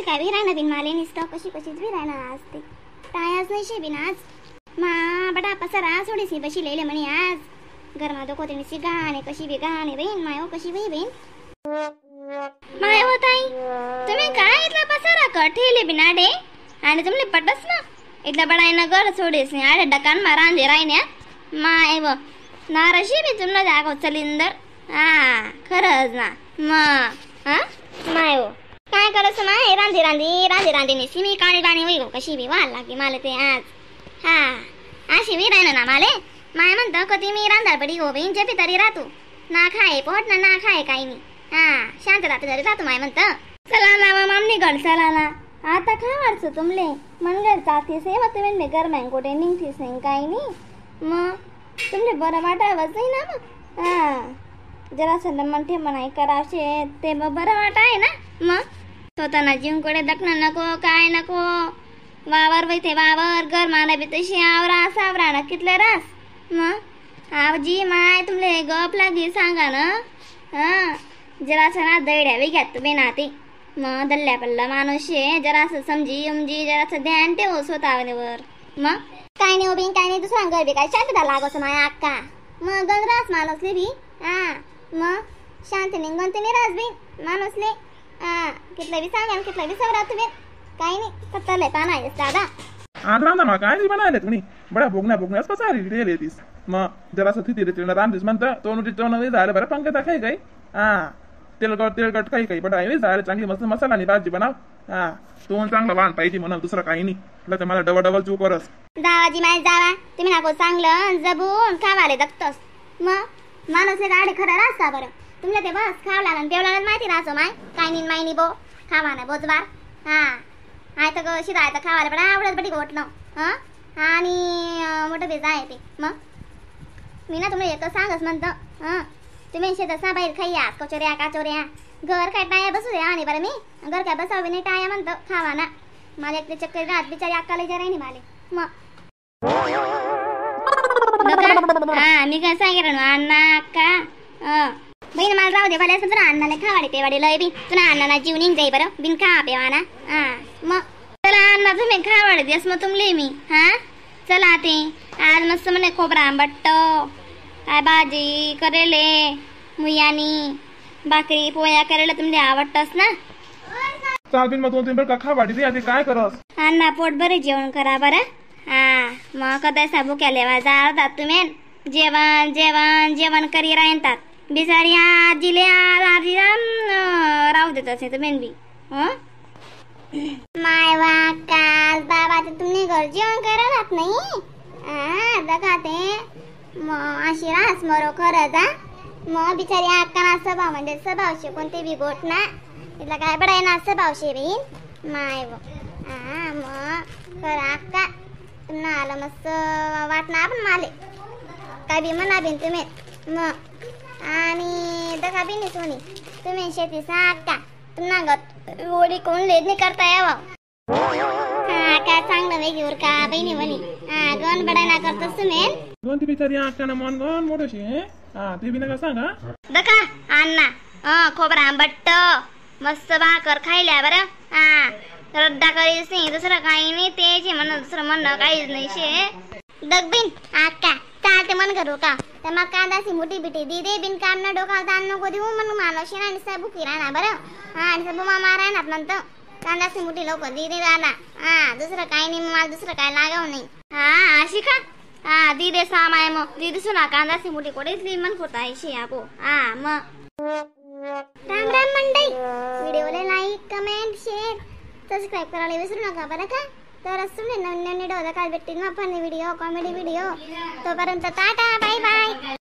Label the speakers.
Speaker 1: काय बी राहणार बिन माले निसतं कशी कशीच बी राहणार आज ते टायाच नाही शे बिन आज मा बडा पसारा सोडीसी बशी लेले म्हणे आज गरमा डोको ते निसी गाणे कशी बी गाणे बहीण मायो कशी बी बहीण माय हो ताई तुम्ही काय इथला पसारा कठेले बिनाडे आणि तुमले पटस ना इथला बडाय ना घर सोडीस नाही आडे डकान मा रांधे राहिन्या माय व नाराजी बी तुमला जागो चलिंदर हा खरंच ना मग हा माय हो काय करस माय रांधी रांधी रांधी रांधी निसी मी काणी बाणी होई गो कशी बी वाल लागी मला ते आज हा अशी बी राहिना ना माले माय म्हणतं कधी मी रांधार पडी गो बहीण जेपी तरी राहतो ना खाय पोट ना ना खाय काही नाही हा शांत राहतो तरी राहतो माय म्हणतं चला ना मामनी गड चला ना आता काय वाटचं तुमले मनगर जातीस हे मग तुम्ही घर मँगोटे निघतीस नाही काही नाही मग तुमले बरं वाटावंच नाही ना मग हा जरासं म्हणते म्हणाय करावशे ते मग बरं वाट आहे ना मग स्वतःना जीवकडे दखणं नको काय नको वावर वैते वावर घर माना बी तशी आवरा सावरा ना कितले रास मग आवजी माय तुमले गप लागी सांगा ना हा जरासं ना दैड्या बी घ्यात तुम्ही ना ते मग दल्ल्या पल्ला माणूस शे जरासं समजी उमजी जरासं ध्यान ठेव स्वतःवर मग काय नाही उभी काय नाही दुसरा घर बी काय शांतता लागोस माया अक्का मग गंजरास माणूसले बी हा मग शांत निघून ते निराश बी माणूसले हा कितलं बी सांगा कितलं बी सवरा तुम्ही काही नाही फक्त लय पाना आहे दादा
Speaker 2: आज रांधा मा काय बनायले तुम्ही बडा भोगण्या भोगण्यास कसा रेले तीस मग जरासं तिथे रे रांधीस म्हणतं तोंड तोंड झालं बरं पंकजा काही काही हा तेलकट तेलकट काही काही बडा आहे झालं चांगली मस्त मसाला आणि भाजी बनाव हा तोंड चांगला वाण पाहिजे म्हणून दुसरं काही नाही तर मला डबल डबल चूक करस
Speaker 1: जावाजी माय जावा तुम्ही नको चांगलं जबून खावाले दगतोस मग माणूस गाडी खरं रास्ता बरं तुमला ते बस खावला ना पेवला माहिती राहतो माय काय नाही माय नाही बो खावा ना बोजबार हा I तर शिदा आहे तर खावायला पण आवडत बटी गोट न हं आणि मोठं बेजा आहे ते मग मी ना तुम्हाला एक सांगच म्हणतं हं तुम्ही शेतात सा बाहेर खाईया कचोऱ्या काचोऱ्या घर काय टाया बसू द्या आणि बरं मी घर काय बसावे नाही टाया म्हणतो खावा ना मला एकटे चक्कर राहत बिचारी अक्काला जरा नाही माले मग हा मी काय सांगेल ना अण्णा अक्का बहीण मला राहू दे भले असं तुला अण्णाला खावाडे पेवाडे लय बी तुला अण्णाला जीव निघ जाई बरं बिन खा पेवाना हा मग चला अण्णा तुम्ही खावाडे देस मग तुमले मी हा चला ते आज मस्त म्हणे खोबरा आंबट्ट काय भाजी करेले मुयानी भाकरी पोळ्या करेल तुमले आवडतस ना
Speaker 2: चाल बिन मग दोन तीन बरं का खावाडी दे आधी काय करस
Speaker 1: अण्णा पोट बरे जेवण करा बरं हा मग कदाय साबू केले जातात तुम्ही जेवण जेवण जेवण करी राहतात बिचारी आजीले आजी राहू देत असे तुम्ही बी माय वा काल बाबा ते तुम्ही घर जेवण करत नाही हा दखा ते मग अशी रास मरो खरंच हा मग बिचारी अक्का ना स्वभाव म्हणजे स्वभावशे कोणते बी गोट ना तिला काय बडाय ना स्वभावशे बहीण माय व हा मग खरं अक्का तुम्हाला आलं मस्त वाटणार पण माले काय बी म्हणा बिन तुम्ही मग आणि दखा बी नाही सोनी तुम्ही शेती सा अक्का तुम्हाला गोडी कोण लेत नाही करता यावं हा काय चांगलं वेगळीवर का बहिणी म्हणी हा गण बडाय ना करतोस तुम्ही
Speaker 2: दोन ती बिचारी अक्का ना मन गण मोठशी हा ते बी नका सांगा
Speaker 1: दखा अण्णा खोबरा आंबट्ट मस्त भाकर खायल्या बरं हा रद्दा करीच नाही दुसरं काही नाही तेच म्हणणं दुसरं म्हणणं काहीच नाही शे दगबिन आक्का चालते मन करू का तर मग कांदाची मोठी बिटी दी दे बिन काम ना डोका दान नको देऊ म्हणून मानवशी आणि सबू किराणा बरं हा आणि सबू मामा राहणार म्हणतो कांदाची मोठी लोक दी दे दादा हा दुसरं काही नाही मला दुसरं काय लागाव नाही हा अशी का हा दी दे सामाय मग दी दिसू ना कांदाची मोठी कोडेच मन होता अशी आपो हा मग राम राम मंडई व्हिडिओला like comment share subscribe करायला विसरू नका बरं का. तर तुमने नवीन नवीन व्हिडिओ काल भेटतील ना funny video comedy video. तोपर्यंत tata bye bye.